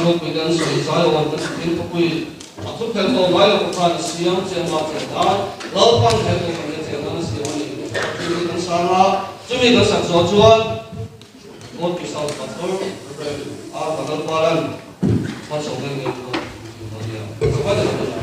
ropui te an sawi Zion kan ti khawpui a thu phelh tawh ngai lo khan a siam che ama chen nan Lalpan he kohhran hi a chen nan a siam a ni chumi kan sang a chumi kan sak zawh chuan God to South Pastor Rev R Vanlalpalan malsawmna ngei chu min dawn nia. Sabai ta lo ta.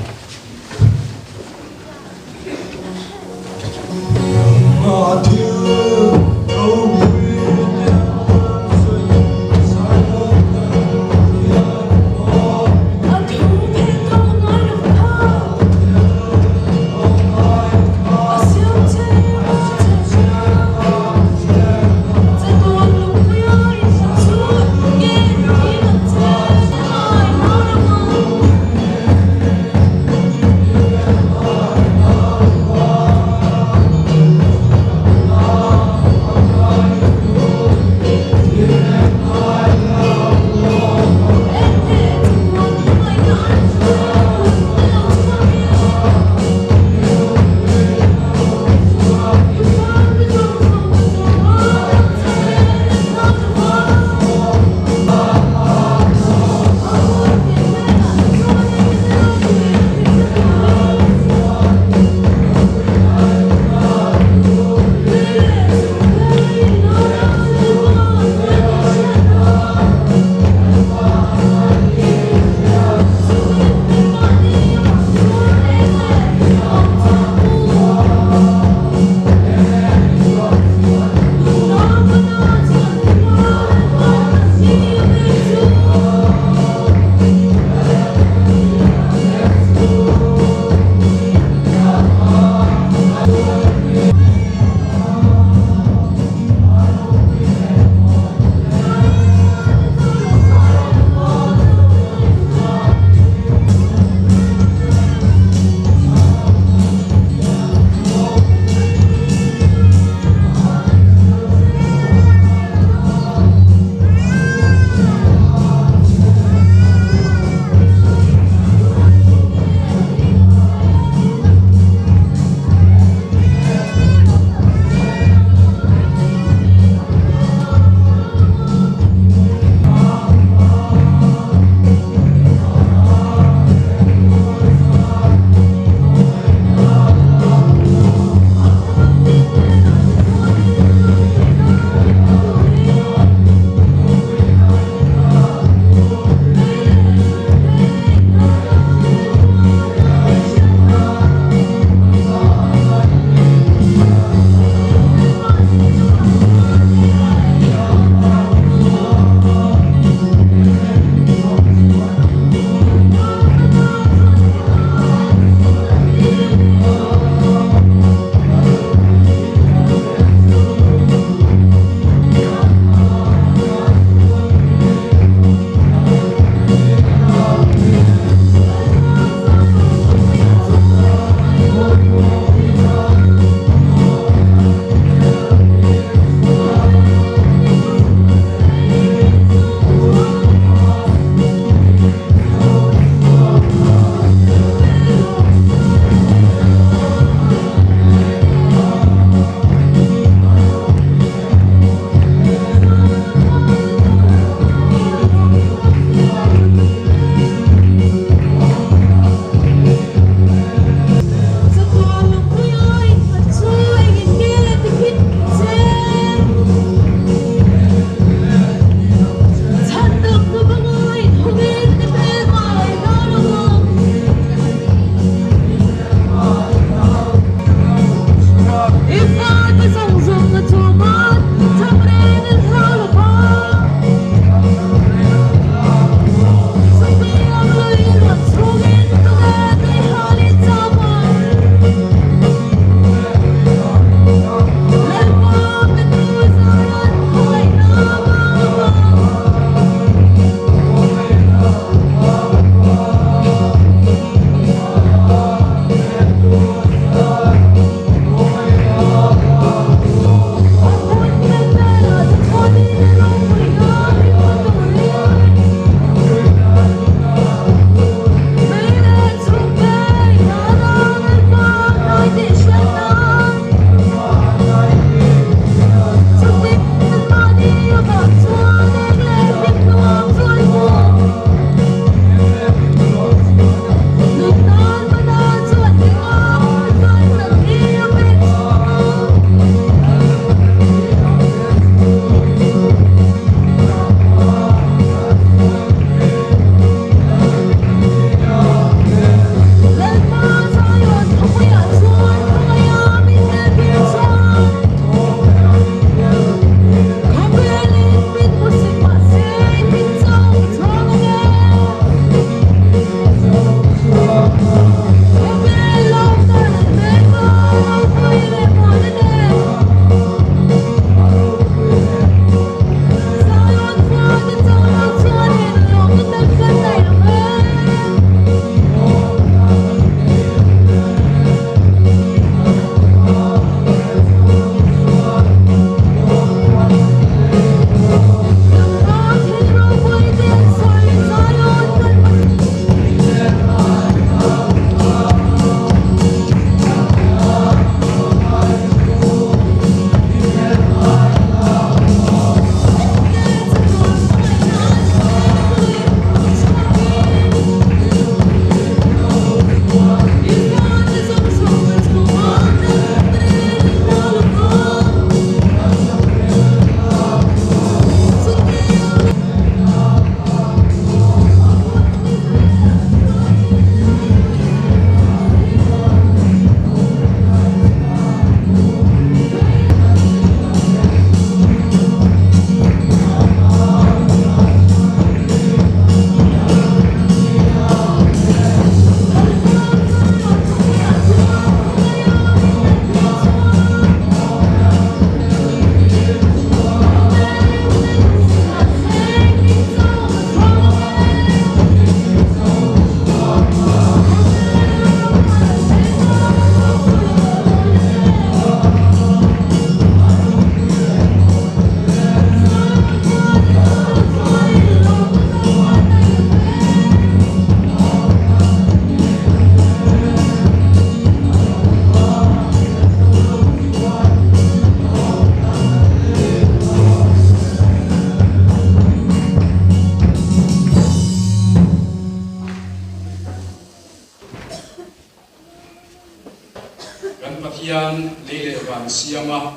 siam a,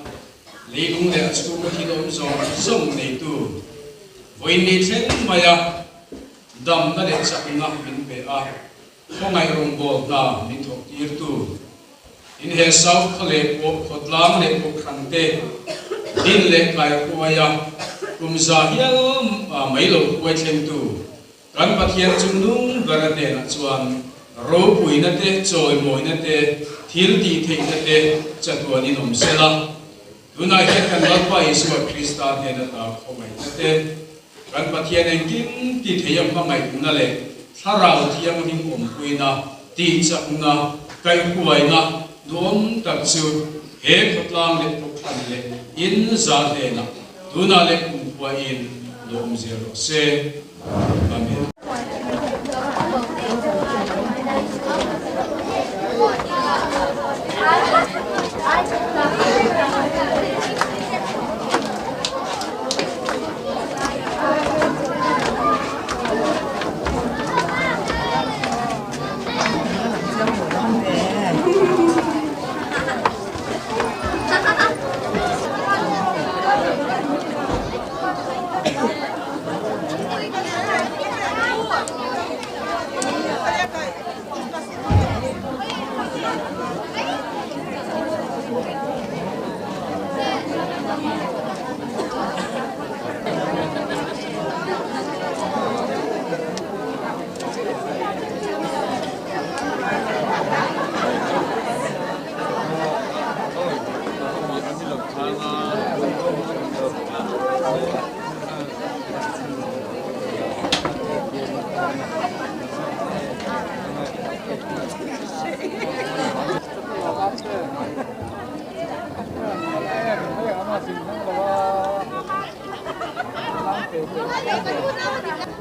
leilung leh a chhunga thil awm zawng zawng neitu vawiin ni thleng maia damna leh chakna min pe a, khawngaih rawngbâwl hna min thawk tirtu in he South khaw leh pawh khawtlang leh kohhran te din leh kaihruaia kum za hial mai lo huai thlengtu Kan Pathian chu nung ber a hnenah chuan ropuina te, chawimawina te, thil tih theihna te chatuanin awm se la. Tunah hian kan Lalpa Isua Krista hnen ata khawngaihna te, kan Pathian engkim ti theia hmangaihna leh Thlarau Thianghlim awmpuina, tihchakna, kaihhuaina duhawm tak chu he khawtlang leh kawhhran leh in za hnenah tunah leh kumkhuain duhawm zel rawh se. Amen.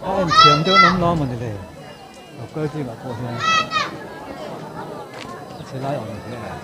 A en thiam deuh lam lo a mawni le lo kal zingah pawh hian a chhe lai awm hle a.